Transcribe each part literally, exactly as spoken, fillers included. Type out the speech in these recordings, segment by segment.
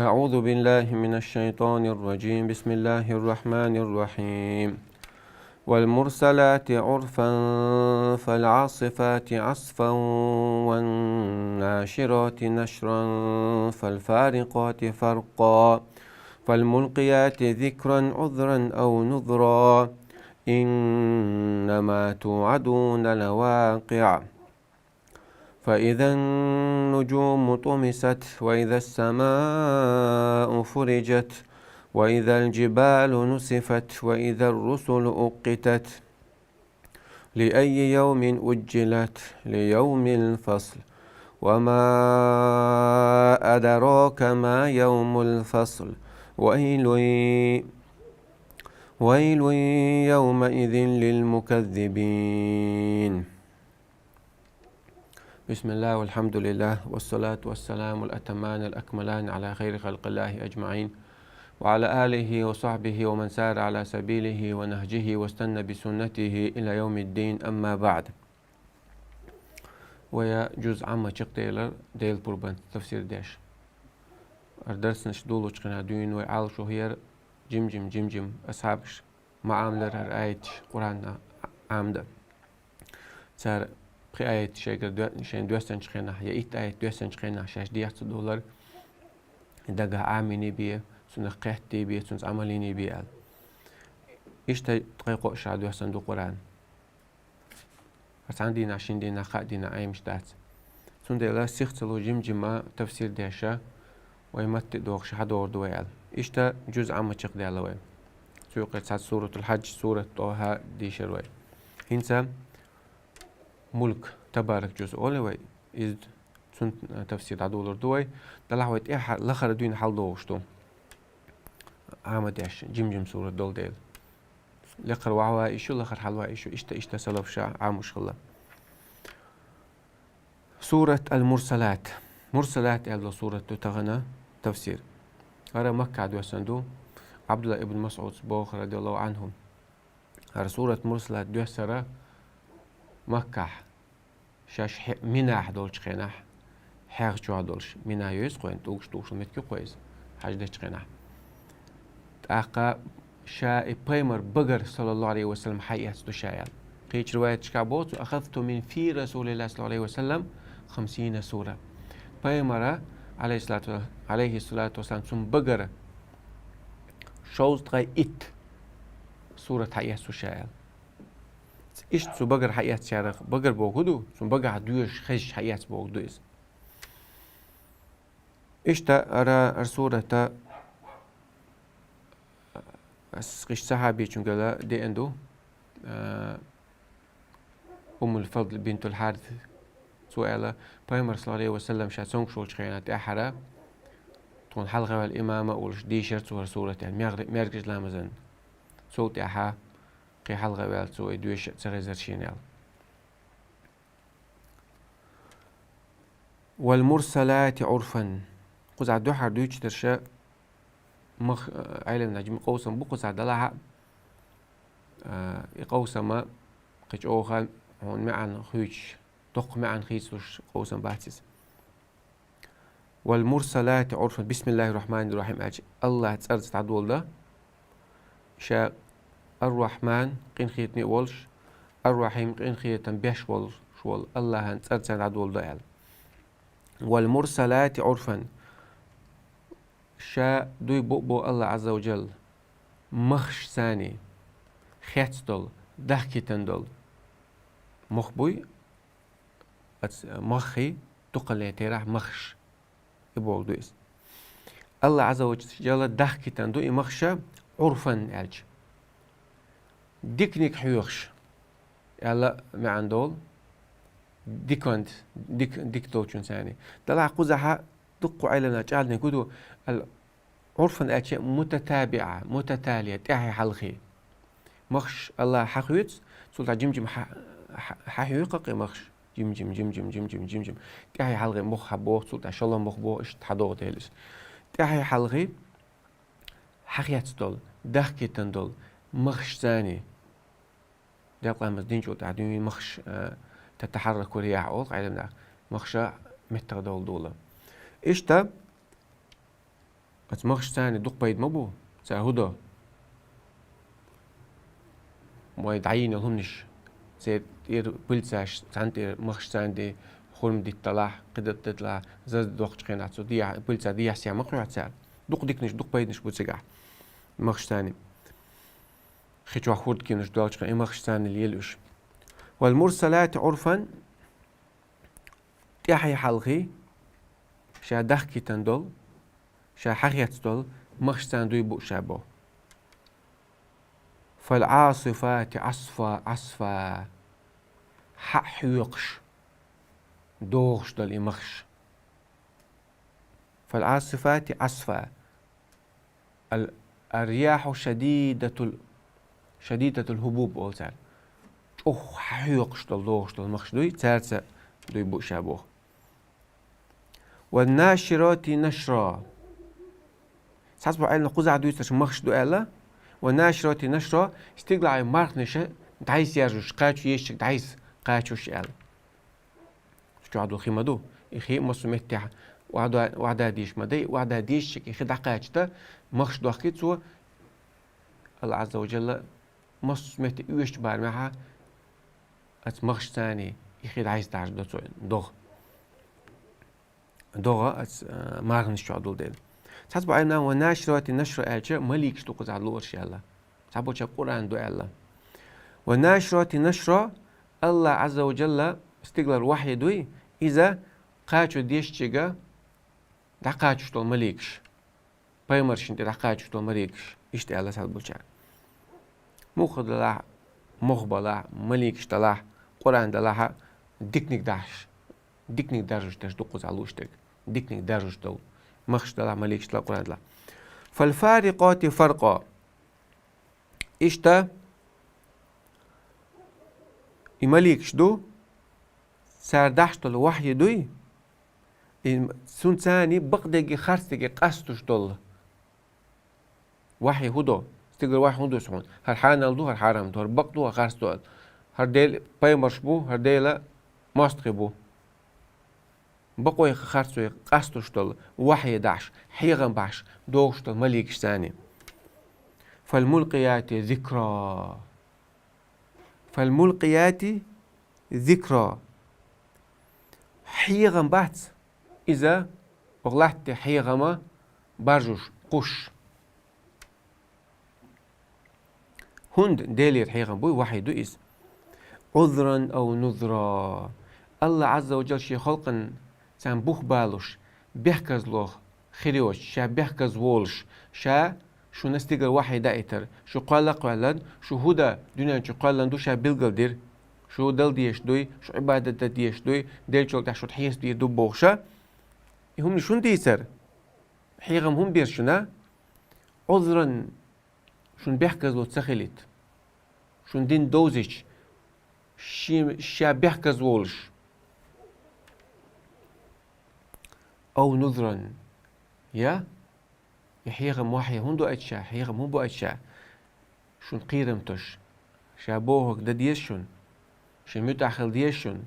أعوذ بالله من الشيطان الرجيم. بسم الله الرحمن الرحيم. والمرسلات عرفا فالعاصفات عصفا والناشرات نشرا فالفارقات فرقا فالملقيات ذكرا عذرا أو نذرا إنما توعدون لواقع فإذا النجوم طمست وإذا السماء فرجت وإذا الجبال نسفت وإذا الرسل أقتت لأي يوم أجلت ليوم الفصل وما أدراك ما يوم الفصل ويل ويل يومئذ للمكذبين. بسم الله والحمد لله والصلاة والسلام الأتمان الأكملان على خير خلق الله أجمعين وعلى آله وصحبه ومن سار على سبيله ونهجه واستنى بسنته إلى يوم الدين، أما بعد. Вай джуз Ӏамма чакхдаьлар Даьла пурбанца тафсир деш. Ӏа дарсаш долча хана дуьйна вай Ӏалашо хьаяр жим-жим, жим-жим асхьабаш ма Ӏамлар хӀара аяташ Къуръана Ӏамда. Цар пхи аят шайгара доа-, шайна доссанча хенахь, е итт аят доссанча хенахь шаьш дехьа ца довлар, дагахь Ӏамийна бе, цунах кхетта бе, цунца Ӏамал йина бе аьлла. Иштта ткъе кхоъ ша доссана да Къуръан. ХӀара цхьан дийнахь, шин дийнахь, кхаа дийнахь Ӏемаш дац. Цундела сих ца луш жим-жима тафсир деш, вай матте дохуш хьадогӀур ду вай аьлла. Иштта джуз Ӏамма чакхдаьлла вай. Цу юкъе цхьацца Суратул-Хьадж, Сурат ТӀохӀа дийшар вай. ХӀинца Мулк, Табарак джуз олий вай, из, цун тафсир дӀадолор ду вай. Делахь вай тӀехьа лахара дуьйна хьалдогӀуш ду Ӏамма деш, жим-жим сурат дола дела. Лекхара вахьа вай ишу, лахара хьалвай ишу, иштта, иштта салафаша Ӏамуш хилла. Сурат Ал-Мурсалат. Мурсалат аьлла сурат ду тахана тафсир. ХӀара Маккахь доссана ду. Ӏабдулла ибн МасӀуда боху, радияллаху Ӏанху. ХӀара сурат Мурсалат доьссара Маккахь. Шаьш хье-, Минахь долчу хенахь, хьех чохь долуш, Мина йоьза кхойна, тӀулгаш тухуш метка кхойза, хьаьж дечу хенахь. ТӀаккха ша и пайхамар багара, саллаллаху Ӏалайхи ва саллам, хьаэцна ду ша аьлла. Кхечу риваяташкахь боху цо: «أخذت من في رسول الله صلى الله عليه وسلم خمسين سورة». Пайхамара, Ӏалайхи салату, Ӏалайхи салату ва салам, цунна багара шовзткъе итт сурат хьаэцна ду ша аьлла. Иштта цу багара хьаэцначарах багара боху ду, цу багахь доьшуш хезча хьаэцна боху ду иза. Иштта ара, ара сурата, ас кхечу сахьабичунгара деана ду, а, Уммул Фадл бинтул Хьарис, цо аьлла, пайхамар, саллаллаху Ӏалайхи ва саллам, ша цомгуш волчу хенахь тӀаьххьара, тхуна хьалха ваьлла имам а волуш, дийшира цо хӀара сурат аьлла, мегӀри-, мергаш ламазан. Цул тӀаьхьа кхин хьалха ваьлла цо и доьшуш а ца хезара шена аьлла. «Вал мурсалати Ӏурфан». Кхузахь дуьххьара дуьйцуш дерш мах-, Ӏеламнаха жима къовсам бу кхузахь делахь а, а, и къовсама кхин чӀогӀа хьуна маьӀна хуьйцуш, доккха маьӀна хийцалуш къовсам бац иза. «Вал мурсалати Ӏурфан». «Бисмиллахир Рахманир Рахим» аьлча, АллахӀан цӀарца дӀадоладан. Ша Ар-Рахман, къинхетаме а волуш, Ар-Рахим, къинхетам беш волуш волу АллахӀан цӀарца дӀадоладан аьлла. «Вал мурсалати Ӏурфан». Ша дуй бу-, бу АллахӀ Ӏазза ва Джалла махаш санна, хецдолу, дахкийтина долу мох буй, Ац-, маххий, дукхаллин терахь махаш. И бохург ду иза. АллахӀ Ӏазза ва Джалла дахкийтина ду и махаш Ӏурфан аьлча. Диканиг хьоьхуш. аьлла маьӀна долу, дикант, дик, дик долчун царний. Делахь кхузахь дуккха Ӏеламнаха чӀагӀдина гу ду, ал-, Ӏурфан аьлча мутатабиӀа, мутаталия, тӀаьхье хьалхе. Махкаш Аллахьа хьахоьцу, цул тӀаьхьа жим-жим хьа-, хьа-, хьахьоькху кхин махкаш. Жим-жим, жим-жим, жим-жим, жим-жим. ТӀаьхье хьалхе мох хьабоху, цул тӀаьхьа шолгӀа мох боху, иштта хьадогӀу Делан. ТӀаьхье хьалхе хьахецна долу, дахкийтина долу махкаш царний. Декъа ламаз динчул тӀаьхьа дуьйна махкаш, а, татахьарраку рияхьу олу Ӏеламнаха, махкаш меттах долу дула. Иштта, оцу махкаш царний дукха пайда ма бу, цара хӀун до? Вай дӀайийна хӀуманаш, церан тӀера пыльцаш, царна тӀера махкаш царний хурма дитталахь, кхидӀа дитталахь, заза доккхучу хенахь цу дехьа, пыльца дехьа сехьа ма кхоьхьу цара. Дукха диканаш, дукха пайданаш бу цигахь махкаш царний. Хи чохь хӀордкеманаш долчу хенахь и махкаш царний лела уьш. Вал мурсалати Ӏурфан, тӀаьхье хьалхе, ша дахкийтина долу, ша хьахецна долу махкаш царний дуй бу ша боху. Фал Ӏасифати Ӏасфа, Ӏасфа, хьа а хьоькхуш, догӀуш долу и махкаш. Фал Ӏасифати Ӏасфа. Ал-, ар-рияхьу шадидатул, шадидатул хӀубуб олу цара. ЧӀогӀа хьоькхуш долу, догӀуш долу махкаш дуй, цаьрца дуй бу ша боху. Ван наширати нашра. Цхьацца боху Ӏеламнаха кхузахь дуьйцурш махкаш ду аьлла. Ван наширати нашра, стигалахь марханаш дӀасаяржош, кхачо дезачуьнга дӀаса кхачош аьлла. Цу чохь долу хи ма ду. И хи массо а меттехь охьада-, охьада дезаш ма дай, охьада дезачуьнга и хи дӀакхачийта, махкаш дохкий цо, Аллахь Ӏазза ва Джалла массо а метте оьшучу барамехь оцу махкаш царний и хи дӀасадаржадо цо, догӀа. ДогӀа оцу, а, марханаш чохь долу дела. Цхьацца боху Ӏеламнаха, ван наширати нашра аьлча, маликаш ду кхузахь луурш аьлла. Цхьаболчара Къуръан ду аьлла. Ван наширати нашра, Аллахь Ӏазза ва Джалла стигалара вахьйи дуй, иза кхачо дезачуьнга дӀакхачош долу маликаш. Пайхамаршна тӀе дӀакхачош долу маликаш. Иштта аьлла цхьаболчара. Муха делахь, муха балахь, маликаш далахь, Къуръан далахь, диканиг дахьаш, диканиг даржош дерш ду кхузахь лууш дерг. Диканиг даржош долу махкаш далахь, маликаш далахь, Къуръан далахь. Фал фарикъати фаркъа. Иштта, и маликаш ду, цара дахьаш долу вахьйи дуй, и цунца царний бакъдерг а, харцдерг а къасталуш долу. Вахьйи хӀун до? Стигалара вахьйи хӀун до хьуна? ХӀара хьанал ду, хӀара хьарам ду, хӀара бакъ ду, хӀара харц ду. ХӀара Делан пайхамарш бу, хӀара Делан мостагӀий бу. Бакъой, харцой къасталуш долу, вахьйи дахьаш, хьехам бахьаш, догӀуш долу маликаш царний. Фал мулкъияти зикра. Фал мулкъияти зикра. Хьехам бац иза, оха латта тӀе хьехам баржош, кхуссуш. ХӀунда Делера хьехам буй, вахьйи ду иза. Ӏузран ав нузра. Аллахь Ӏазза ва Джалла шен халкъана царна бух балош, бехказло хир йоцуш, ша бехказа волуш, ша шуна стигалара вахьйи даийтира, шу кхоьлла а кхоьллина, шу хӀун дан дуьнен чу кхоьллина ду, ша билгалдира. Шу дала дезаш дуй, шу Ӏибадат дан дезаш дуй, деллачул тӀаьхьа шуна хьесап дийр ду бохуш. И хӀума шуна дийцар, хьехам хӀума бира шуна? Ӏузран, шуна бехказло ца хилийта, шуна дин довзийча, шен, ша бехказа волуш. Ав нузран, я, и хьехам, вахьйи хӀунда ду айта ша, хьехам хӀун бу айта ша? Шуна кхерам тосуш, ша бохург дан деза шуна, шен муьтӀахь хила деза шуна,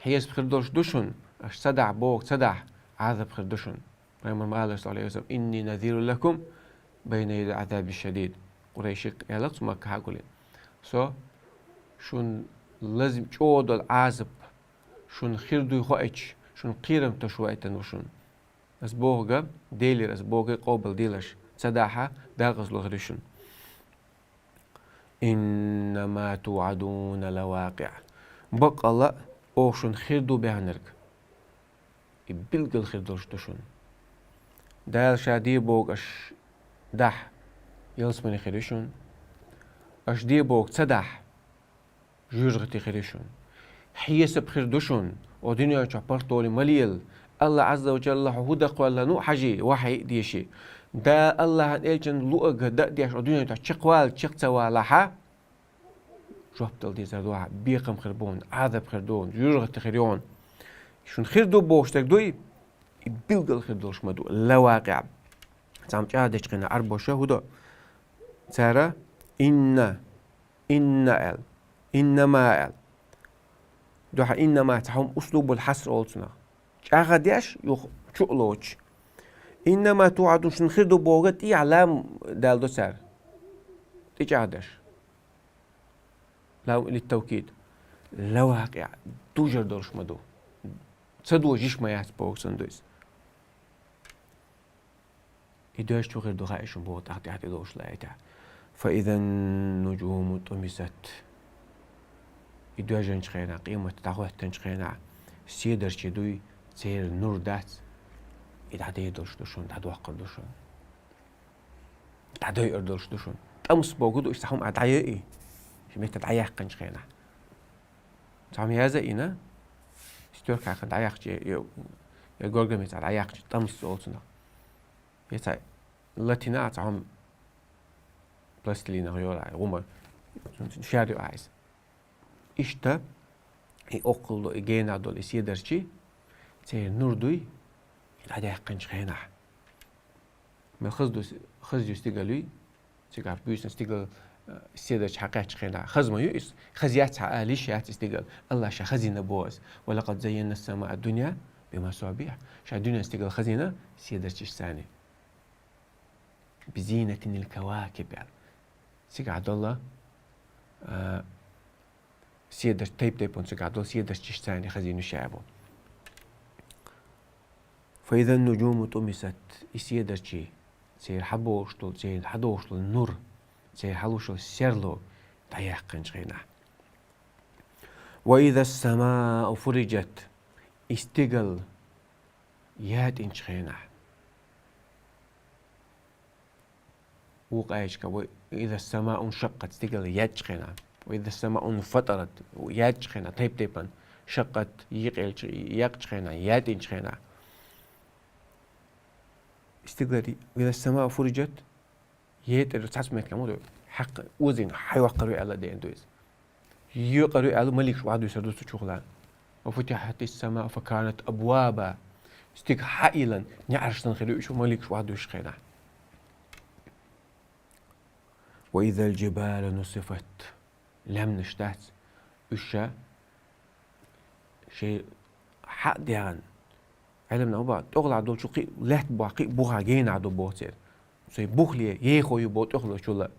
хьесап хир долуш ду шуна, аша ца дахь, бохург ца дахь, Ӏазап хир ду шуна. Пайхамара ма аллара, саллаллаху Ӏалайхи ва саллам: «Инни назирун лакум байна ядай Ӏазабин шадид». Къурайшех аьлла цо Маккахь гуле: «Со шуна лазам, чӀогӀа долу Ӏазап шуна хир дуй хоуьйтуш, шуна кхерам тосуш ваийтина ву шуна». Ас бохург, Делера ас бохург къобалдийла аша, ца дахь, декъазло хир ю шуна. «Иннама туӀадуна лавакъиӀ». Баккъалла а, оха шуна хир ду баьхнарг, и билггал хир долуш ду шуна. Дала ша де бохург аша дахь, ялсамани хир ю шуна. Аша де бохург ца дахь, ЖуьргӀати хир ю шуна. Хьесап хир ду шуна. О дуьнен чохь паргӀатола ма лела. Аллах Азза ва Джалла хьо хӀун даккхаваьлла ну хьажий, вахьий а деший. Да Аллахьан элчан луъага дан а деш, о дуьнен чохь чекхвала, чекх ца валахьа, жоп дала дезар ду хьан, бекхам хир бу хьуна, Ӏазап хир ду хьуна, жуьргӀати хир ю хьуна. Шуна хир ду бохуш дерг дуй, и билггал хир долуш ма ду, лавакъа. Цхьамма чӀагӀдечу хенахь Ӏарбоша хӀун до? Цара инна, инна аьлла, иннама аьлла. Дуьхьа иннама цхьа хӀума услубул хьаср олу цунах. ЧӀагӀдеш, юха чу а лоцуш. Иннама туӀадун шуна хир ду бохург тӀехь лам даьлла до цара. ТӀечӀагӀдеш. Лам литтавкид. Лавакъа, дужар долуш ма ду. Ца дожа йиш ма яц боху санна ду иза. И доьжна чу хир ду хаьий шуна боху тӀаккха тӀаьхьа тӀедогӀуш лаьттахь. Фа изан нуджуму тумисат. И доьжначу хенахь, къемат дӀахӀоьттинчу хенахь, седарчий дуй, церан нур дац, и дӀадедалуш ду шуна, дӀадоккхур ду шуна. ДӀадойур долуш ду шуна. ТӀамс боху ду, иштта хӀума дӀайойий, ши метта дӀаяьккхинчу хенахь. Цхьамма яза а йина, стёрка хьаькхна дӀаяьккхича, я, я горгамица дӀаяьккхича, тӀамс олу цунах. Я цхьа латина а цхьа хӀума пластилинах йолу, гӀума, шер ю ахьа иза. Иштта, и оккхул до, и генахь долу и седарчий, церан нур дуй, и дӀадаьккхинчу хенахь. Мел хаза ду, хаза ю стигал юй, цигахь буьйсанна стигал, э, седарча хьакхаьччу хенахь. Хаза ма ю иза, хаза яц хьан ала йиш яц и стигал. Аллах ша хазийна боху иза. Ва лакъад заййанна ас-самаа ад-дунья бимасабихь. Ша дуьненан стигал хазийна седарчашцаний. Бизинатинил кавакиб аьлла. Цигахь долу, а, седарч-, тайп-тайпана цигахь долу седарчашцаний хазийна ша бу. Фа изан нуджуму тумисат, и седарчий, церан хьаболуш долу, церан хьадолуш долу нур, церан хьалуш долу серло дӀаяьккхинчу хенахь. Ва изас самау фуриджат, и стигал ятӀинчу хенахь. Вукху аятехь: «Ва изас самау ншаккъат», стигал яьтчу хенахь. «Ва изас самау нфатарат», яьтчу хенахь, тайп-тайпана. Шаккъат, йикъелча, яккхачу хенахь, ятӀинчу хенахь. Стигал, «Ва изас самау фуриджат», ятӀира цхьацца меттиг ма ду. Хьакха озийна хьайоккхур ю аьлла деана ду иза. Йоькъур ю аьлла, маликаш охьадуьйсур ду цу чухула. «Ва футихьатис самау факанат абваба». Стигал хьайиллина, неӀарш санна хир ю уьш, маликаш охьадуьйсучу хенахь. «Ва изал джибалу нусифат». Лаьмнаш дац, уьш ша шайн хьа а дегӀана. Ӏеламнаха боху, тӀехула долчу кхин а лаьтта боху, кхин а бухахь генахь ду боху церан. Шайн бухале ехо ю боху тӀехулачул а.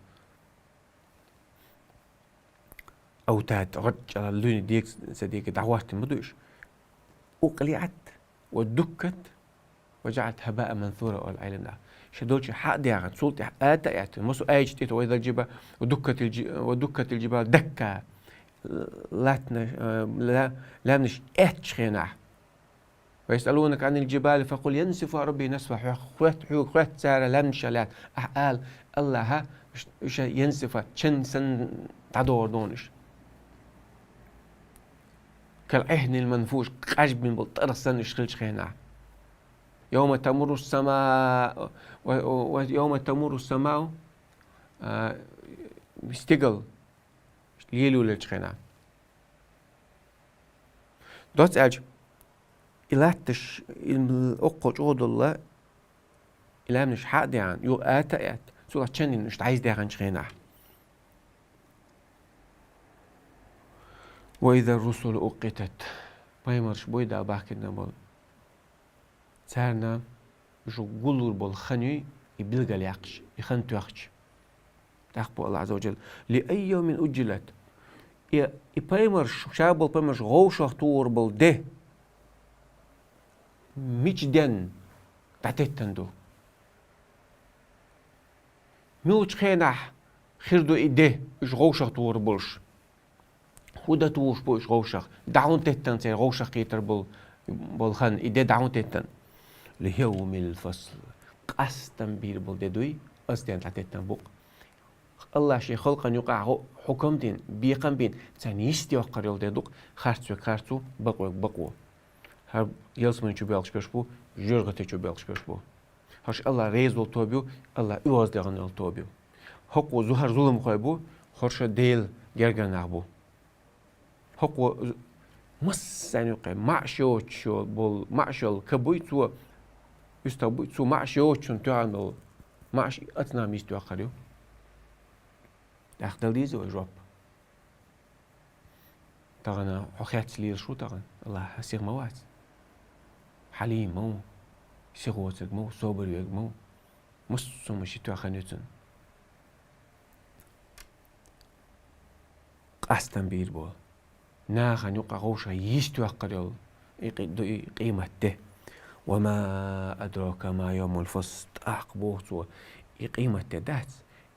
Автад, гӀорчӀала луьйна дега ца дега дӀахӀоттина ма ду уьш. УкълиӀат ва дуккат ва джаӀалат хӀабаан мансура, олу Ӏеламнаха. Шайн долчу хьа а дегӀана, цул тӀаьхьа ата а аьттина, массо а аяташ тӀе, ва изал джиба-, ва дуккатил джи-, ва дуккатил джибалу дакка. Латтанаш, э, ла-, лаьмнаш эцчу хенахь. «Ва ясъалунака Ӏанил джибали, факъул янсифуха Рабби насфа». Хьоьх-, хьоьт-, хьоьга хоьтту цара лаьмнашах лаьтта. Ахьа ала, Аллаха, уьш, уьш янсифа, чан санна дӀадохур ду уьш. «Кал Ӏихнил манфуш», къажбина болу тӀарх санна уьш хилчу хенахь. «Йовма тамуррус самау, ва, ва, йовма тамуррус самау», а, стигал лело лелачу хенахь. Доцца аьлча, и латташ, и оккхул чӀогӀа долу, и лаьмнаш хьа а дегӀана, юха ата а аьтта, цул а чаннина уьш дӀайза деханчу хенахь. «Ва изар русулу укъитат». Пайхамарш буй Дала бахкина болу. Царна уьш гуллур болу хан юй, и билгалъяьккхича, и хан тоьхча. ТӀаккха боху Аллах Азза ва Джалла: «Ли аййи йовмин уджжилат». И, и пайхамарш, ша болу пайхамарш вовшах тухур болу де мича денна дӀатеттан ду? Муьлхачу хенахь хир ду и де, уьш вовшах тухур болуш? ХӀун дан тухуш бу уьш вовшах? ДӀа хӀунда теттан церан вовшах кхетар болу, болу хан, и де дӀа хӀунда теттан? «Ли йовмил фасл». Къастам бийр болу де дуй, ас ден дӀатеттан бу-кх. Аллахьа шен халкъана юкъахь гӀо-, хьукам дина, бекхам бина, царна йист йоккхур йолу де ду-кх, харц верг харцо, бакъ верг бакъо. ХӀара ялсамани чу боьлхуш берш бу, жоьжахати чу боьлхуш берш бу. ХӀорш Аллахь реза волу тоба ю, Аллахь оьгӀаздахана йолу тоба ю. ХӀокхо зу-, хӀара зуламхой бу, хӀорш Делан гергара нах бу. ХӀокхо з-, массарна юккъе маьӀаш йоцуш йолу, болу маьӀаш йолу ка буй цо, уьстагӀ буй, цо маьӀаш йоцучунна тоьхна долу маьӀаш оцу нахана йист йоккхур ю. ТӀаккха дала деза вай жоп? Тахана хьо хецна лелаш ву тахана, Аллахь сиха ма вац. Хьалим ма ву, сихоцург ма ву, собар верг ма ву. Массо а хӀума шен тоьхна ю цунна. Къастам бийр болу. Нахана юкъа гӀовша йист йоккхур йолу и къи-, ду и къемат де. «Ва ма адрака ма йовмул фасл», тӀаккха боху цо, и къемат де дац,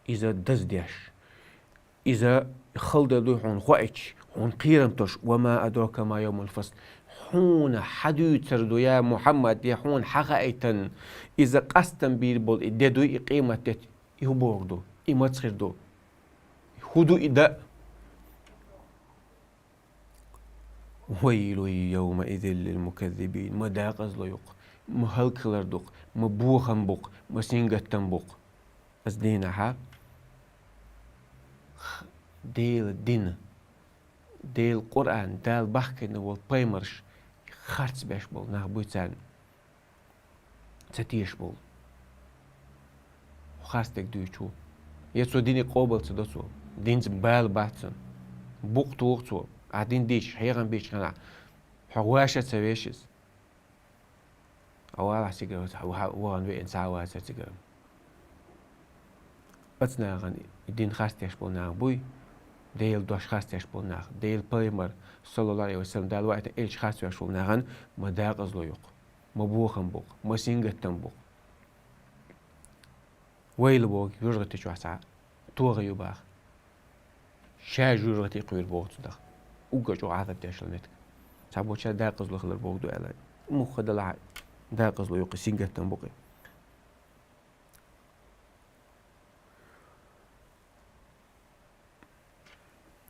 иза даздеш. Иза хала де дуй хьуна хоуьйтуш, хьуна кхерам тосуш, «ва ма адрака ма йовмул фасл». Хьуна хьан дуьйцур ду, я Мухьаммад, я хьуна хьан хаийтина, иза къастам бийр болу и де дуй, и къемат де, и хӀун бохург ду, и маца хир ду, хӀун ду и дан? «Вайлун йовмаизин лил муказзибин». Ма декъазло ю-кх, ма хӀаллакьхилар ду-кх, ма бохам бу-кх, ма сингаттам бу-кх. Аса дийнахьа х-, Делан дин, Делан Къуръан, Дала бахкийна волу пайхамарш харц беш болу нах буй царна ца тешаш болу. Харц дерг дуьйцуш ву. Я цо дине къобал ца до цо, динца бала бац цунна. Букъ туху цо, ахь дин дийцча, хьехам бийцча хенахь, хьо гӀоша ца веш иза. Ӏа валахь цигара, вахана веана цхьа а вацара цигара. Оцу нахана и дин харц деш болу нах буй, Делан дош харц деш болу нах, Делан пайхамар, саллаллаху Ӏалайхи ва саллам, Дала ваийтина элча харц веш болу нахана ма декъазло ю-кх, ма бохам бу-кх, ма сингаттам бу-кх. Вайла боху жоьжахати чохь цхьа тоха ю баха. Ша жоьжахати кхуьйр боху цунах. Уггар чӀогӀа Ӏазап деш йолу меттиг. Цхьаболчара декъазло хилар боху ду аьлла. Муха делахь а декъазло ю-кх, сингаттам бу-кх.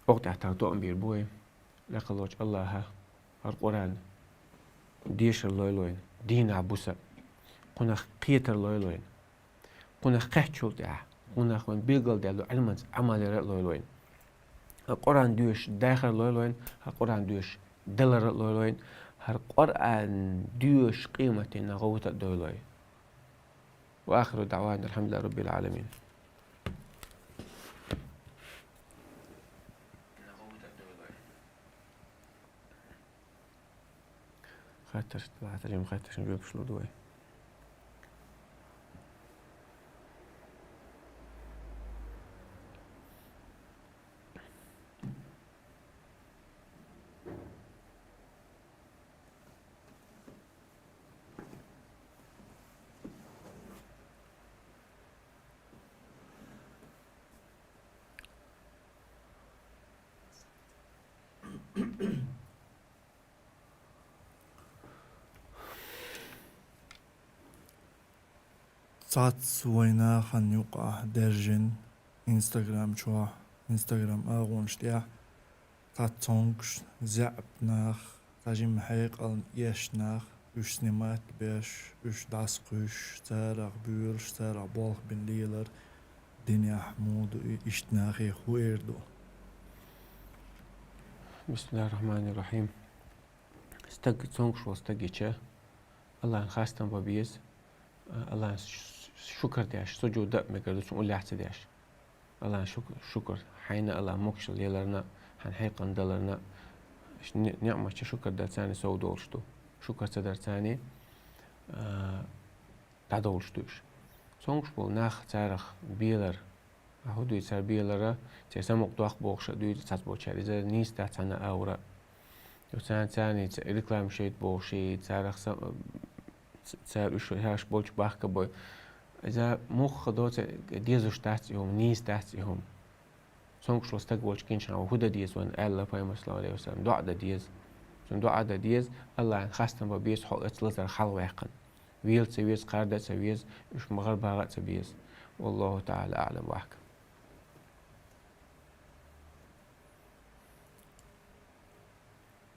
Оха тӀехь тхан тоам бийр бу вай. Лакхаллачу Аллахьа хӀара Къуръан дешар лойла вайна, дийнахь буса, кхунах кхетар лойла вайна. Кхунах кхаьччул тӀаьхьа, кхунах вайн билгалдаьлла Ӏилманца Ӏамал яра а лойла вайна. ХӀара Къуръан доьшуш дахар лойла вайна, хӀара Къуръан доьшуш далар а лойла вайна, хӀара Къуръан доьшуш къематдийнахь гӀовта а дойла вай. Ва ахиру даъвана алхьамдулиллахӀи раббил Ӏаламин. Хаттарш, хаттарш, хаттаршна жоьпаш лур ду вай. Цхьацца вайн нахана юкъахь даьржина Instagram чохь, Instagram агӀонаш тӀехь цхьацца цомгуш, заьӀап нах, цхьа жимма хьекъална эшна нах, уьш снимать беш, уьш дӀасакхуьйсуш, царах боьлуш, царах болх бина лелар, динехь муха ду и, иштта нахе хӀун эр ду? Бисмиллахьир-рахьманир-рахьим. Стаг, цомгуш волу стаг гича, Аллахьна хастам бан беза, Аллахьна ш-, шукар деш, сужуд а мегар ду, цунна уллехь ца деш. Аллахьна шук-, шукар, хьайна Аллахь могушалла леларна, хьайна хьекъална даларна, ш-, ни-, ниъматчу шукар дар царна сов долуш ду. Шукар ца дар царна, а, дӀадовлуш ду уьш. Цомгуш болу нах царах белар. Ахьа хӀун дуьйцу цара белара, церан самукъа доккху бохуш а дуьйцу цхьацца болчара. Иза нийса дац цхьана а ура. Ю царна царна ца-, реклама шайта бохуш и, царах са-, ц-, цара уьш хӀорш болчу бахка бой. Иза муха доцу дезаш дац и хӀума, нийса дац и хӀума. Цомгуш волу стаг волчу гинчу хьан хӀун дан деза вайна аьлла пайхамар, саллаллаху Ӏалайхи ва саллам, доӀа дан деза. Цунна доӀа дан деза, Аллахьна хастам бан беза хьо оцу лазар хьалаваьккхина. Вела ца веза, кхарда а ца веза, уьш ма гӀар багӀа а ца беза. Валлаху таӀала аӀлам ва ахкам.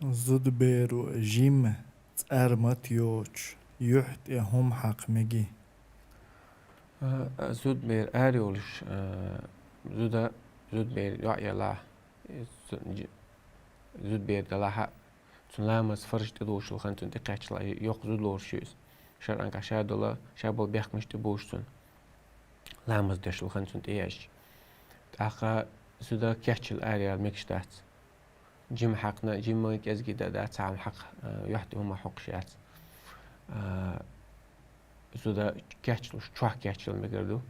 Зудаберо жима цӀармат йоцуш, юьхь тӀе хӀума хьакха мегий? А, а, зудабер ара йолуш, а, зуда, зудабер йоӀ ялахь, э, зу-, жи-, зудабер далахь а, цуьнан ламаз фарз тӀедужуш хилла хан цунна тӀекхаччалц йоккха зуда лоруш ю иза. ШарӀанга ша дола, ша болу бехкамаш тӀебужуш цунна. Ламаз деш хилла хан цунна тӀеяьжча. ТӀаккха зуда кечъяла ара яла мегаш дац. Жима хьаькхна, жима кӀезиг дан дац, цхьа хьаькхна, а, юьхь тӀе хӀума хьокхуш яц. А, зуда кечлуш, чохь кечъяла мегар ду.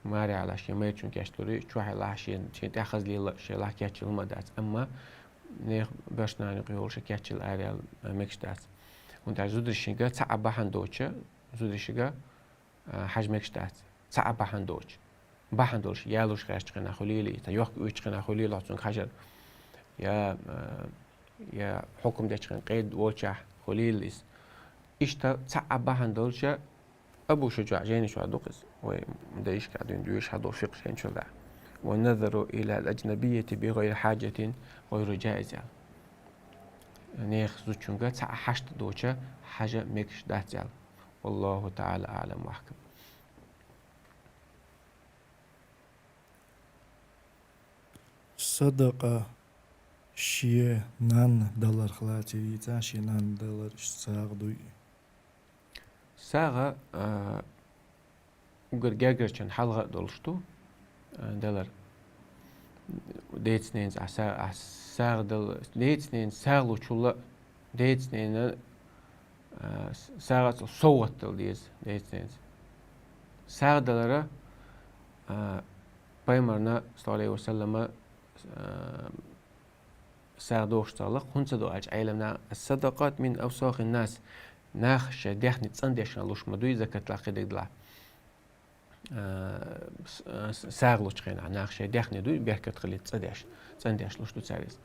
Маре Ӏалаш, я майрачун кечлур ю, чохь лахь шен, шен тӀехь хаза лела, шен лахь кечъяла хӀума дац. Амма нехан беш нана юкъа йолуш кечъяла ара яла мегаш дац. ХӀунда аьлча зударшка цхьа а бахьана доцуш, зударшка а, хьажа мегаш дац. Цхьа а бахьана доцуш. Бахьана долуш, ялуш гӀертачу хенахь хуьлийла, я йохка уьйцучу хенахь хуьлийла хьо цуьнга хьажар. Я, а, я хьукам дечу хенахь къеда волчохь хуьлийла иза. Иштта цхьа а бахьана долча Абу Шуджаъ жайни чохь ду-кх иза. Вай дайшка а дуьйна доьшуш хьадо фикъхӀ жайни чохь даьхьа. «والنظر إلى الأجنبية بغير حاجة غير جائز», аьлла. Нехан зудчуьнга цхьа а хьашт доцуш хьажа мегаш дац аьлла. والله تعالى أعلم وأحكم. Садакъа шен нанна даларх лаций, цхьа шен нанна далар иштта сагӀа дуй? СагӀа, а, уггар гергарчун хьалха а долуш ду, а, далар. Деца-ненаца ахь са-, ахь сагӀа дала, деца-ненаца сагӀа лучул а, деца-ненан, а, с-, сагӀа а ца-, совгӀат дала деза деца-ненаца. СагӀа далара, а, пайхамарна, саллаллаху Ӏалайхи ва саллама, а, сагӀа дохуш ца хилла-кх, хӀунда ца до аьлча Ӏеламнаха: «الصدقات من أوساخ الناس». Нах шайн даьхни цӀандеш хилла луш ма дуй, закат лахь кхидерг делахь. А, с-, а, с-, сагӀа лучу хенахь нах шайн даьхни дуй, беркат хилийта цӀандеш, цӀандеш луш ду цара иза.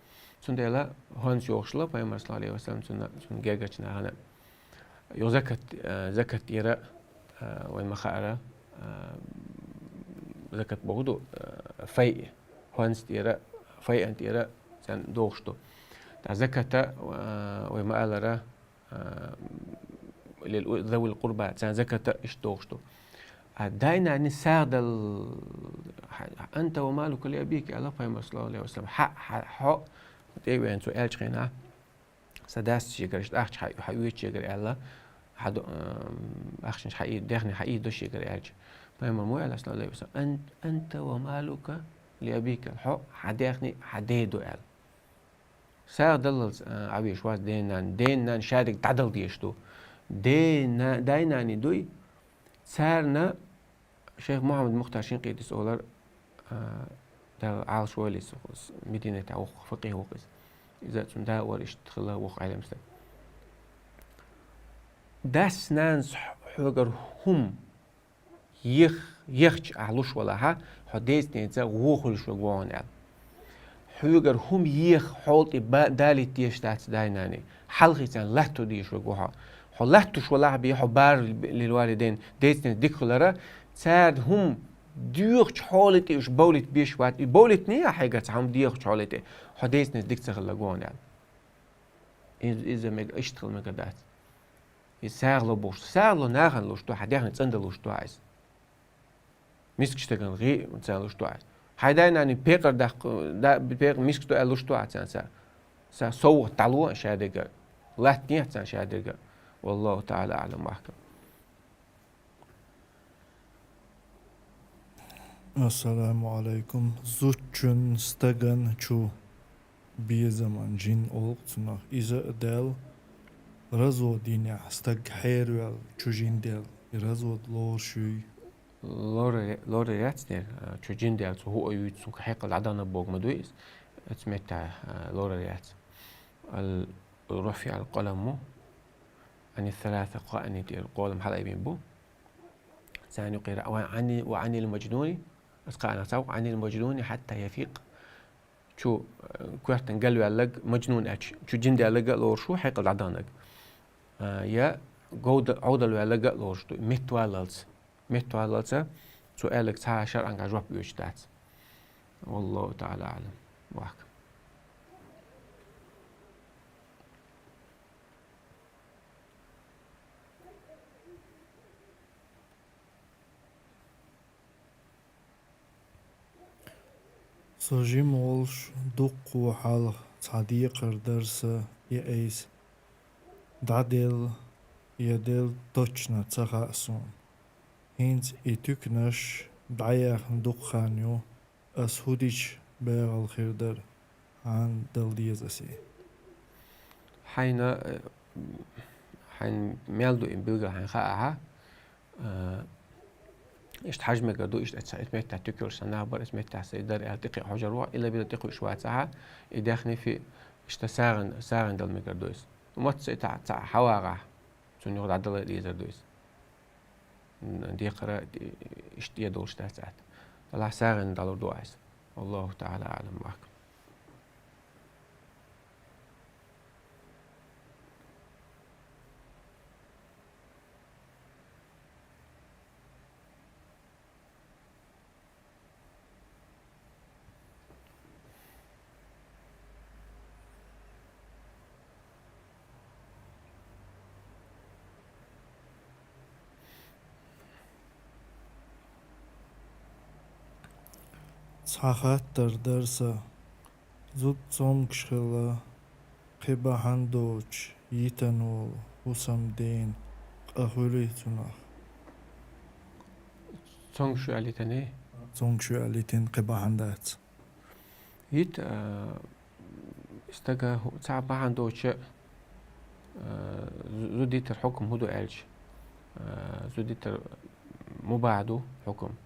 Цундела хӀонс йохуш хилла пайхамар, саллаллаху Ӏалайхи ва саллам, цунна, цунна гергарчу нахана. Юха закат, а, закат тӀера, а, вайн ма хаара, а, закат боху ду, а, файъ, хӀонс тӀера, файъан тӀера царна дохуш ду. ТӀаккха заката, а, вай ма аллара, а, лил у-, ذوي القربى, царна заката иштта дохуш ду. А дай-наний сагӀа дала, «أنت ومالك لأبيك», аьлла пайхамар, саллаллаху Ӏалайхи ва саллам, хьа, хьа, хьо, тӀе а веана цо аьллачу хенахь, сан дас шегара иштта ахча хьа, хьа оьцу шегара аьлла, хьа до-, ам, ахчанаш хьа и-, даьхни хьа и до шегара аьлча. Пайхамар муха аьлла, саллаллаху Ӏалайхи ва саллам: «أن-, أنت ومالك لأبيك», хьо, хьан даьхни хьан ден ду аьлла. СагӀа даллалц, а, Ӏа веш вац ден-нана. Ден-нана шадерг дӀадала дезаш ду. Ден-на-, дай-наний дуй, царна Шайх Мухьаммад Мухтар Шинкъитис олар, а, Дала Ӏалаш войла иза, Мединатехь воккха факъихӀ ву-кх иза. Иза цуьнан да а вара иштта хилла воккха Ӏелам стаг. Дас-нанас хьоьгара хӀума ех-, ехча ахь луш валахь, хьо деца-ненаца вон хуьлуш верг ву хьуна аьлла. Хьоьгара хӀума еха хьола тӀе ба-, далийта дезаш дац дай-наний. Хьалхе царна латто дезаш верг ву хьо. Хьо латтош валахь бен, хьо барр лил валидайн, деца-ненаца дика хилара, царна хӀума доьхучу хьола тӀе уьш бовлийта безаш вац. И бовлийтиний ахь хьегара цхьа хӀума доьхучу хьола тӀе, хьо деца-ненаца дика ца хилла гонал. Иза, иза мега, иштта хила мегар дац. И сагӀа ло бохуш, сагӀа ло нахана луш ду, хьан даьхни цӀандала луш ду хьан иза. Мискачу стагана гӀи ца луш ду ахь. Хьайн дай-наний пекъар даккха, да, пекъ-, мискачу ду аьлла луш ду ахь царна ца. Ца совгӀат дӀало шадерга. Латтанехь царна шадерга. والله تعالى أعلم وأحكم. Ассаламу Ӏалайкум. Зудчун стаган чу безаман жин олу-кх цунах. Иза а даьлла, развод йинехь стаг хьераваьлла, чу жин даьлла, и развод лоруш юй? Лора-, лорар яц дера, а, чу жин даьлла, цо хӀуъа юьйцу, цунга хьекъал дӀадахана бохург ма дуй иза. Оцу меттехь, а, лорар яц. Ал-, رفع القلم عن ثلاثة, кхоъ тӀера къолам хьалаайбина бу. Царна юкъера: «وعن، وعن المجنون», аса кхаанах цхьа ву: «عن المجنون حتى يفيق». Чу, э, коьртана галваьлларг, мажнун аьлча, чу жин даьлларг а лоруш ву, хьекъал дӀадаханарг. А, я говда-, Ӏовдалваьлларг а лоруш ду, меттаваллалц. Меттаваллалца цо аьлларг цхьа а шарӀанга жоп оьцуш дац. والله تعالى أعلم وأحكم. Со жима волуш дуккха хьалха цхьа декхар дара сан я айса. ДӀаделла я делла точно ца хаьа суна. ХӀинца и туьканаш дӀаяьхна дукха хан ю, ас хӀу дича бегӀал хир дара, хьан дала деза асе. Хьайна, э, хьайн мел ду и билгал хьайн хаахьа, э, иштта хьажа мегар ду, иштта эца, эца меттехь туькалш сан нах бара, эца меттехь сан и дара аьлла, тӀекхиъ хьожар ву, ила била тӀекхуьуш вацахьа, и даьхни фи, иштта сагӀина, сагӀина дала мегар ду иза. Мацца и таӀ, цхьаъ хьавагӀахь, цунна юха дӀадала дезар ду иза. М, декхара, и, иштта тӀедолуш дац аьлла. Делахь сагӀина далур ду айса. Аллаху таӀала аӀлам бахка. Цхьа хаттар дара сан. Зуда цомгуш хилла, кхин бахьана доцуш йитина волу хӀусамден къа хуьлий цунах? Цомгуш ю аьлла йитиний? Цомгуш ю аьлла йитина, кхин бахьана дац. Йита, а, стага хӀу-, цхьа бахьана доцуш, а, зу-, зуда йитар хьукам хӀун ду аьлча, а, зуда йитар мубахь ду хьукам,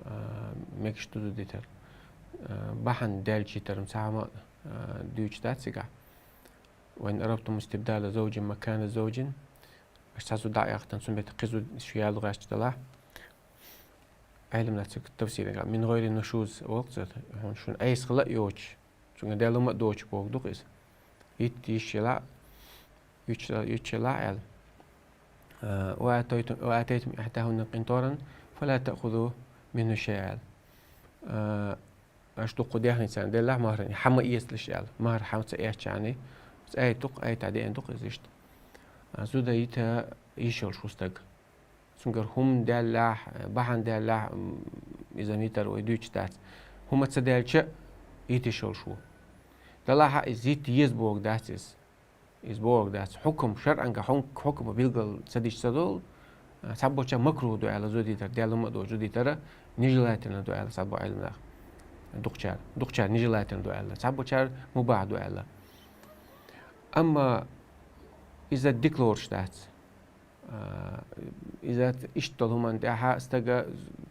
а, мегаш ду зуда йитар. А, бахьана даьлча йитар цхьа хӀума, а, дуьйцуш дац цигахь. وإن أردتم استبدال زوج مكان زوج. Аша цхьа зуда дӀа а яхийтина, цунна бетта кхин зуда шу яла гӀерташ далахь. Ӏелам дац цига тафсирехь, من غير نشوز воккха зуда, хьуна шуна айса хила а йоцуш, цуьнга даьлла ма а доцуш бохург ду-кх иза. Йитта йиш яла, йитта, йитта яла аьлла. А, وآتيتم، وآتيتم إحداهن قنطارا فلا تأخذوا منه شيئا аьлла. А, Аша дуккха даьхни царна деллахь махьаран, хьан ма эцалаш аьлла. Махьар хьан ца эцча, цӀа айту-кх, айта деана ду-кх иза иштта. А, зуда йита йиш йолуш ву стаг. Цуьнгара хӀума даьллахь, бахьана даьллахь, м, иза митар вай дуьйцуш дац. ХӀума ца даьлча, йита йиш йолуш ву. Делахь а иза йита еза бохург дац иза. Иза бохург дац. Хьукам шарӀанга хьун-, хьукам билгал ца дича ца долу, а, цхьаболчара макрух ду аьлла зуда йитар, даьлла ма а доцуш зуда йитар, нежелательно ду аьлла цхьаболу Ӏилманах. Дукхачара, дукхачара нежелательно ду аьлла, цхьаболчара мубахь ду аьлла. Амма иза дика лоруш дац. А, иза иштта долу хӀуманна тӀехь стага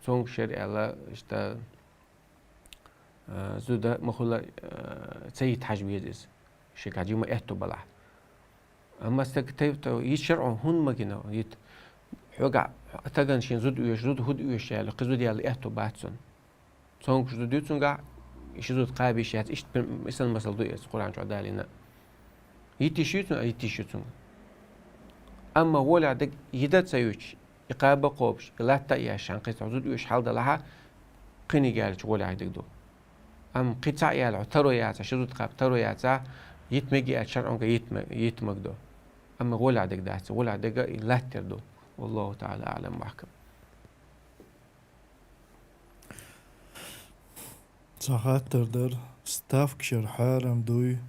цомгуш яра аьлла, иштта А, зуда ма хуьлу, а, ца йита хьажа веза иза. Шегахь жима аьтту балахь. Амма стаг тайп-, тайп-, йита шарӀо хӀунда ма гина, йита? Хьоьгахь стагана шен зуда оьшу, зуда хӀунда оьшу аьлла, кхин зуда яла аьтту бац цунна. Цомгуш зуда ю цуьнгахь, ши зуда кхаба йиш яц, иштта пин-, иштта масал ду иза, Къуръан чохь далийна. Йита йиш ю цуьнга, йита йиш ю цуьнга. Амма гӀолехь дерг йита ца юьтуш, и кхаба а кхобуш, и латта а еш, шен кхин цхьа зуда оьшу хьал далахьа, кхиниг яьлча гӀолехь дерг ду. Амма кхин цхьаъ яьлла, хьо таро яцахь, ши зуда кхаба таро яцахь, йита мега аьлча, шарӀонга йита ме-, йита мега ду. Амма гӀолехь дерг дац, гӀолехь дерг и латтар ду. Валлаху таӀала аӀлам бахка. Цхьа хаттар дара, ставкаш яр хьарам дуй?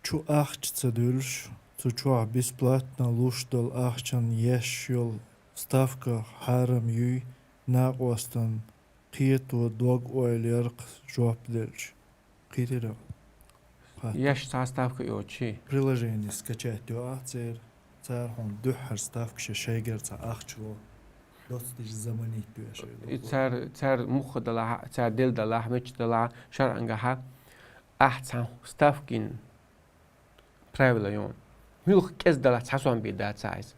Чу ахча ца дуьллуш, цу чохь бесплатно луш долу ахчан еш йолу ставка хьарам юй, накъостан кхето дог-ойла ярх жоп делча. Кхетира? Еш цхьа ставка йоцу чи? Приложение скачать йо ахь церан, цара хьуна дуьххьара ставкаш шайгара цхьа ахча ло. Доцу дижа заманит дуьххьара. И цара, цара мухха далахь, цара дел далахь, меча далахь, шаръангахьа, ахь цхьа ставкин правила ю. Муьлха кӀеза далахь цхьа сом бен дац иза.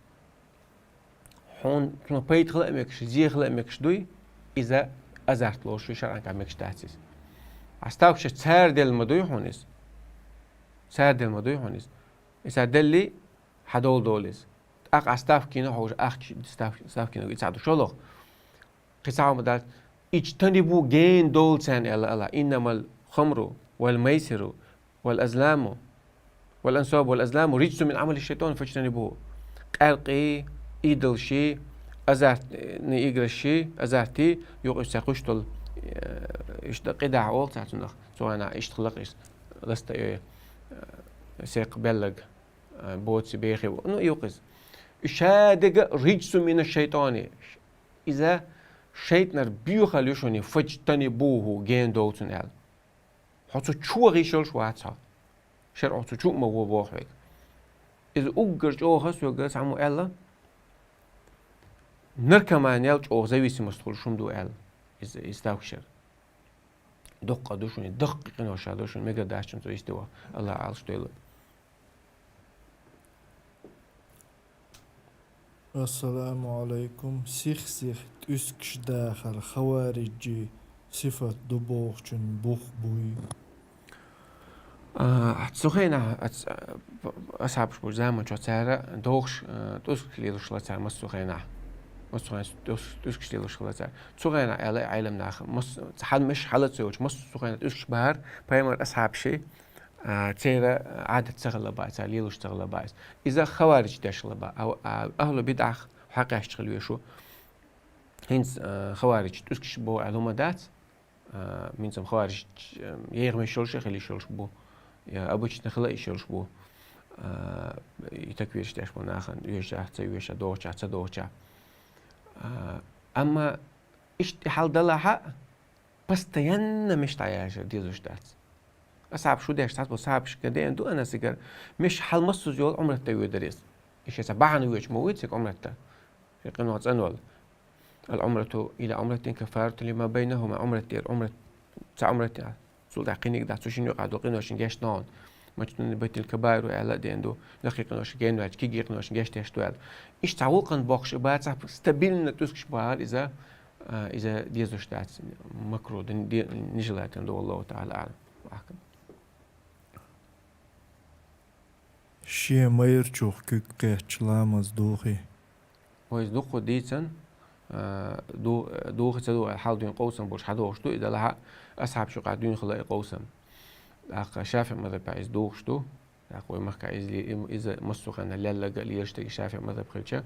Хьуна, хьуна пайда хила а мегаш, зе хила а мегаш дуй, иза азарт лоруш ю, шаръанга мегаш дац иза. А ставкаш цара делла ма дуй хьуна иза. Цара делла ма дуй хьуна иза. Иза делли, хьан долу долу иза. ТӀаккха а ставкина хьожа ахча став-, ставкина и цхьа ду шолгӀа. Кхин цхьа хӀума дац. Иджтанибу, гена довла царна аьлла Аллах. Иннамал хамру вал майсиру вал азламу вал ансабу вал азламу риджсу мин амали шайтан фаджтанибу. Къаьркъи, идолши, азартни играши, азарти, юкъа уьш цара кхуьш долу Э, иштта къидахь олу цхьа цунах, цу хенахь иштта хилла-кх иза, ласта йой, э, секх беллаг, э, боций бехий, ну, ю-кх иза. И ша дега риджсун мина шайтани. Иза шайтӀанара боьхалла ю шуна, фаджтанибуху, гена довла цунна аьлла. Хьо цу чу ваха йиш йолуш вац хьо. Шера хьо цу чу а ма ваха боху хьоьга. Иза уггар чӀогӀа соьга цхьаммо аьлла, наркоманел чӀогӀа зависимость хуьлуш хӀума ду аьлла. Иза, иза ставка шера. Доккха ду шуна, даккхий къинош ду шуна, мегар дац шуна цо иштта ваха. Аллах Ӏалаш дойла. Ассаламу Ӏалайкум. Сих-сиха тӀуьскаш дахар хавариджийн сифат ду бохучун бух буй? А, цу хенахь ац-, а, асхьабаш болчу заманчохь цара дохуш, а, тӀуьскаш лелош хилла цара массо а хенахь. Массо а хенахь тӀуьс-, тӀуьскаш лелош хилла цара. Цу хенахь аьлла Ӏелам наха, мас-, хьан меш хьала ца йолчу массо а хенахь тӀуьскаш бахьара пайхамар асхьабаший, а, церан Ӏадат ца хилла бац, цара лелош ца хилла бац. Иза хавариж деш хилла бац. А, а, ахьлу бидӀах хьакъаьсташ хила везаш ву. ХӀинца, а, хавариж тӀуьскаш боху аьлла хӀума дац. А, минцам хавариж, а, егӀамеш йолуш а хила йиш йолуш бу. Я обычно хила йиш йолуш бу. А, и такфираш деш бу нахана, оьшучохь, ца оьшучохь, дохучохь, ца дохучохь. А, амма иштта хьал далахь а, постоянно меш дӀаяжар дезаш дац. Асхьабаш шу деш цхьацца болу сахьабашка деана ду Анасигара, меш хьал массаза йолу Ӏумрат тӀе воьдура иза. И шен цхьа бахьана воьдуш ма вуй цига Ӏумрат тӀе. Шен къинойх цӀанвала. Ал-Ӏумрату иля Ӏумратин каффаратун лима байнахума, Ӏумрат дера Ӏумрат, цхьа Ӏумрат, цул тӀаьхьа кхиниг дац, цу шинна юкъахь долу къиношна гечдо хьуна. Мачдунан байтил кабаиру аьлла а деана ду, нахе къиношна генваьлча, кегий къиношна гечдеш ду аьлла. Иштта цхьа гӀуллакхан боккхуш а бацахь, стабильно тӀуьскаш бахьара иза, а, иза дезаш дац, макру ду, де-, нежелательно ду, валлаху та'ала а'лам. Ахкам. Шен майрачух куьг кхетча ламаз дохий? Вай иза дуккха дийцина, а, ду-, дохий ца дохий хьал дуьйна къовсам болуш хьадогӀуш ду, и делахь а асхьабаш юкъахь дуьйна хилла и къовсам. ТӀаккха ШафиӀ мазхабехь иза дохуш ду. ТӀаккха вай махкахь иза ле-, им-, иза массо а хенахь лелларг а лелаш дерг ШафиӀ мазхаб хилча,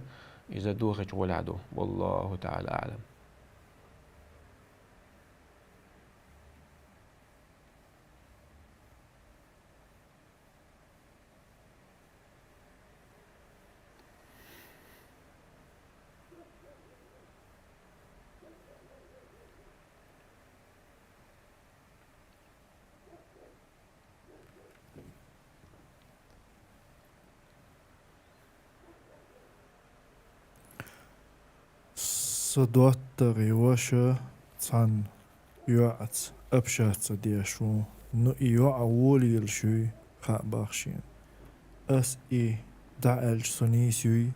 иза дохийчу гӀолехь ду. Валлаху та'ала а'лам. Сан доттагӀий ваша цхьана йоӀаца общаться деш ву. Ну, и йоӀ а волаелаш юй, хаа бахьа шена. Ас и дӀааьлча со нийса юй?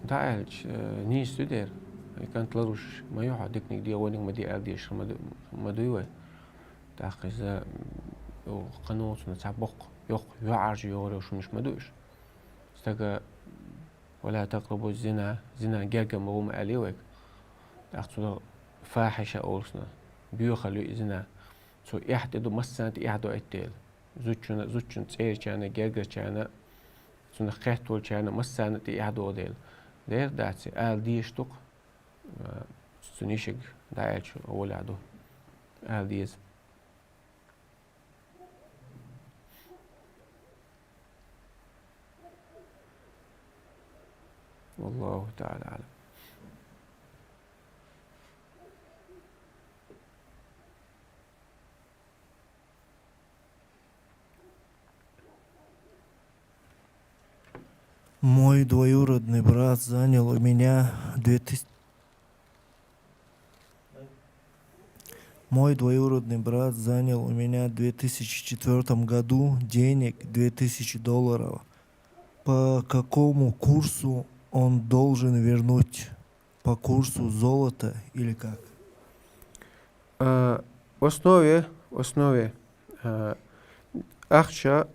ДӀааьлча, э, нийса ду дера. И кӀант ларвуш ма ю хьо, диканиг де, вониг ма де аьлла дезаш ма ду-, ма дуй вай. ТӀаккха иза, м, о, кхано цунна цхьа боккха, йоккха, йоӀаржа йогӀур йолуш хӀуманаш ма ду уьш. Стага, «Ва ла такърабу зина», зина герга ма гӀо ма аьллий вайга. ТӀаккха цунах фахьиша олу цунах, боьхалла ю и зина. Цо эхь тӀе ду, массарна тӀе эхь ду аьтта дела. Зудчунна, зудчун цӀерачарна, гергарчарна, цунах кхетта волчарна, массарна тӀе эхь догӀу дела. Дера дац, ала дезаш ду-кх, а, цу нишиг дӀааьлча гӀолехь ду. Ала деза. Валлаху та'ала а'лам. Мой двоюродный брат занял у меня две тысячи Мой двоюродный брат занял у меня в две тысячи четвёртом году денег две тысячи долларов. По какому курсу он должен вернуть? По курсу золота или как? А, в основе, в основе, а, ахча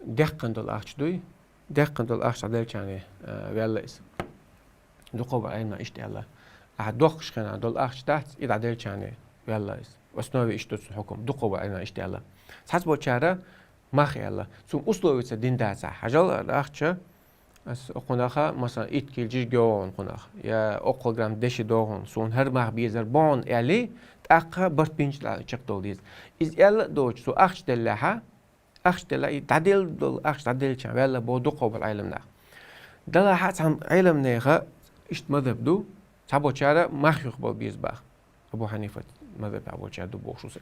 Даьккхина долу ахча дуй, даьккхина долу ахча дӀаделчарна, а, ваьлла иза. Дукхахболу Ӏеламнаха иштта аьлла. Ахьа доккхуш хенахь долу ахча дац, и дӀаделчарна ваьлла иза. В основе иштта ду цуьнан хьукам. Дукхахболу Ӏеламнаха иштта аьлла. Цхьацболчара мах аьлла. Цуьнан условица дина дацахь, хьажал ахча, Ас окхунах, масала, итт кило жижиг йоагӀа хьона, я оккхул грамм деши доагӀа хьона, сона хӀара мах безар бохьан аьле, тӀаккха барт бинчул чакхдала деза. Из аьлла а доацаш, цо ахча деллехьа, ахча делла, и дӀаделла дола ахча дӀаделлача хана ваьлла боху дукхагӀбола Ӏеламнаха. Делахь а цхьана Ӏеламнаха иштта мазхӀаб ду, цхьаболчара мах юхабала беза боху. Абу Хьанифат мазхӀабехь болчара ду бохуш ву со.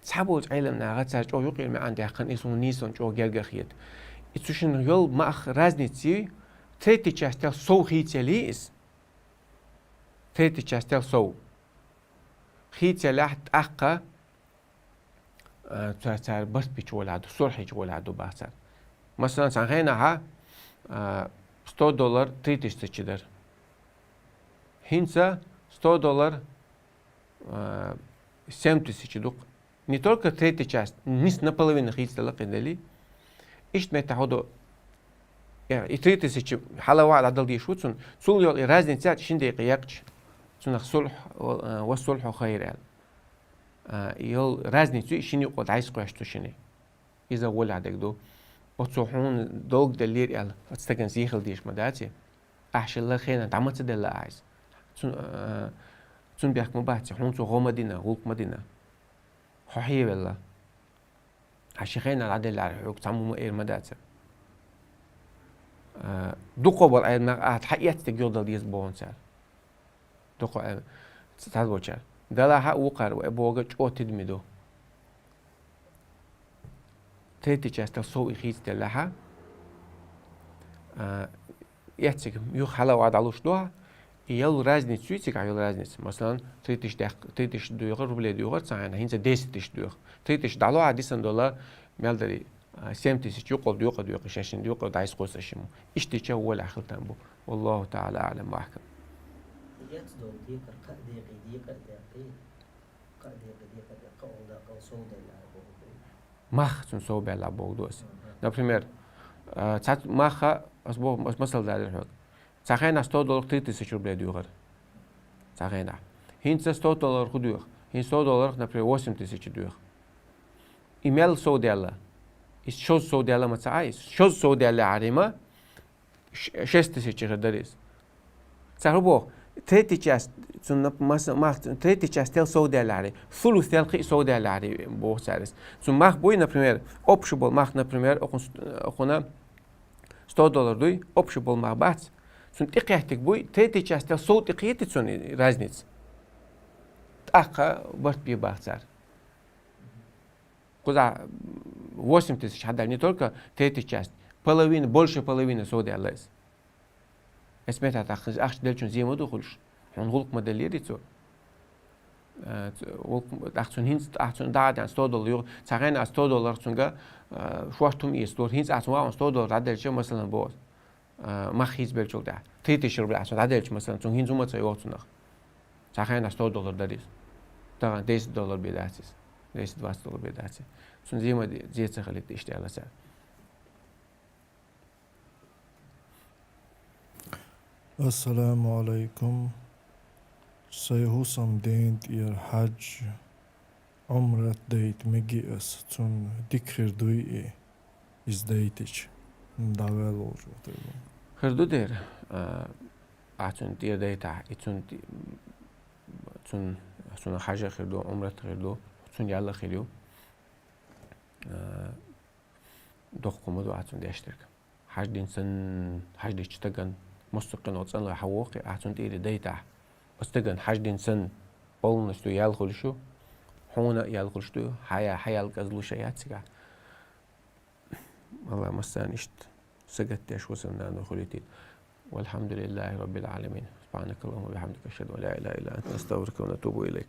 Цхьаболчу Ӏеламнаха цара чӀогӀа юкъера маьӀна даьккхина, и суна нийсонна чӀогӀа гергара хета. И цу шинна йолу мах разница юй, третий частел сов хийцаялий иза. Третий частел сов хийцаялахь, тӀаккха а, цара, цара барт бича гӀолехь ду, сурх хьийча гӀолехь ду бах цара. Масала, цхьана хенахьа, а, сто доллар три тысячи дара. ХӀинца сто доллар, а, семь тысяч ду. Не только третья часть, нийса наполовину хийцадала кхин дали. Иштта меттахь хӀу ду, э, и три тысячи хьала ваӀа дӀадала дийш ву цунна, цул йолу и разница шин декъе яккхача, цунах сулхь, а, ва сулхьу хайр аьлла. А, йолу разница ю и шина юкъа дӀайса кхоьссича цу шинна. Иза гӀолехь дерг ду. Оцо хьуна долг деллера аьлла, оцу стагана сий хила дезаш ма дац и. Ахь шилла хенахь дӀа ма ца делла ахь иза. Цун, а, цун бехк ма бац и, хьуна цо гӀо ма дина, гӀуллакх ма дина. Хьо хьевелла. Ахь ши хенахь дӀаделлехьара хьоьга цхьаммо ма эр ма дац. А, дукхагӀбола Ӏеламнах ахьа хьаэцна дерг юхадала деза боху цара. Дукха, э, ц-, цхьаболчара. Делахь а вукхара вай бохург чӀогӀа тидаме ду. Третий частел сов и хийцаделлехьа, а, эцциг юха хьала ваӀа дӀалуш ду хьа, и йолу разница юй цигахь йолу разница. Масалан, три тысячи дехк-, три тысячи доьхура, рублей доьхура цхьана хенахь, хӀинца десять тысяч доьху. Три тысячи дӀало ахь дисина долу мел дарий. А, семь тысяч юкъал доькъа, доькъа, шаьшшинна доькъа дӀайса кхуьссуш ю. Иштта чӀогӀа гӀолехь хила там бу. Валлаху таӀала аӀлам ва ахкам. Эцна долу декхар кхаа декъе декъа а декъе, кхаа декъе декъа а декъе, кхаа декъал сов делла боху. Мах цунна сов белла боху ду аса. Мгм. Например, а, цхьа мах, ас бо-, ас масал далира хьоьга. Цхьа хенахь сто доллар три тысячи рублей доьхура. Цхьа хенахь. ХӀинца сто доллар хӀу доьху? ХӀинца сто долларах, например, восемь тысяч доьху. И мел сов даьлла? И шозза сов даьлла ма ца Ӏа иза? Шозза сов даьлла хьарима, ш-, шесть тысяч хир дара иза. Цара хӀу боху? Третий часть, цунна маса-, мах-, третий частел сов даьлла хьари, сулус тел кхин а сов даьлла хьари, боху цара иза. Цунна мах буй, например, общий болу мах, например, окхун-, окхуна сто доллар дуй, общий болу мах бац. Цунна тӀекхеттиг буй, третий частел сов тӀекхетти цунна разница. ТӀаккха барт бе бах цара. Кхузахь восемь тысяч хьадаьлла, не только третья часть, половина, больше половины сов даьлла иза. Эс метта таххаза ахча деллачун зен ма ду хуьлуш. Хьуна гӀуллакх ма деллера цо. Э, ц-, гӀуллакх м-, тӀаккха цунна хӀинца, тӀаккха цунна дӀа а даьлла, сто доллар юха. Цхьа хенахь сто долларах цуьнга, э, шорта хӀума эца дора. ХӀинца ахь цунна вахана сто доллар дӀаделча, масалан, боху. А, мах хийцабеллачул тӀаьхьа. Три тысячи рублей ахь цунна дӀаделча, масалан, цунна хӀинца хӀума ца йогӀу цунах. Цхьа хенахь сто доллар дара иза. Тахана десять доллар бен дац иза. Десять-двадцать доллар бен дац иза. Цунна зен ма де-, зен ца хилийта иштта аьлла цара. Ассаламу алайкум. Сайн хӀусамден тӀера хьаьж, Ӏумрат дайта мегий ас, цунна дика хир дуй и, иза дайтича, дӀаваьлла волчу тайпа? Хир ду дера, а, ахь цунна тӀера дайтахь, и цунна тӀе-, цунна, цунна хьаьж а хир ду, Ӏумрат а хир ду, цунна ял а хир ю. А, доккха хӀума ду ахь цунна деш дерг. Хьаьж дина санна, хьаьж дечу стагана, массо а къинойх цӀанлой хьан воху, ахь цунна тӀера дайтахь. Оцу стагана хьаьж дина санна, полностью ял хуьлуш ю, хьуна а ял хуьлуш ду, хьан я-, хьан ял кӀезлуш а яц цигахь. Алла массарна иштта сагатдеш хӀусамнана хуьлуьйтийла. Валхьамдулиллахи Раббил Ӏаламин. Субхьанакаллахумма ва бихьамдика, ашхаду ан ла илаха илла анта, настагӀфирука ва натубу илайк.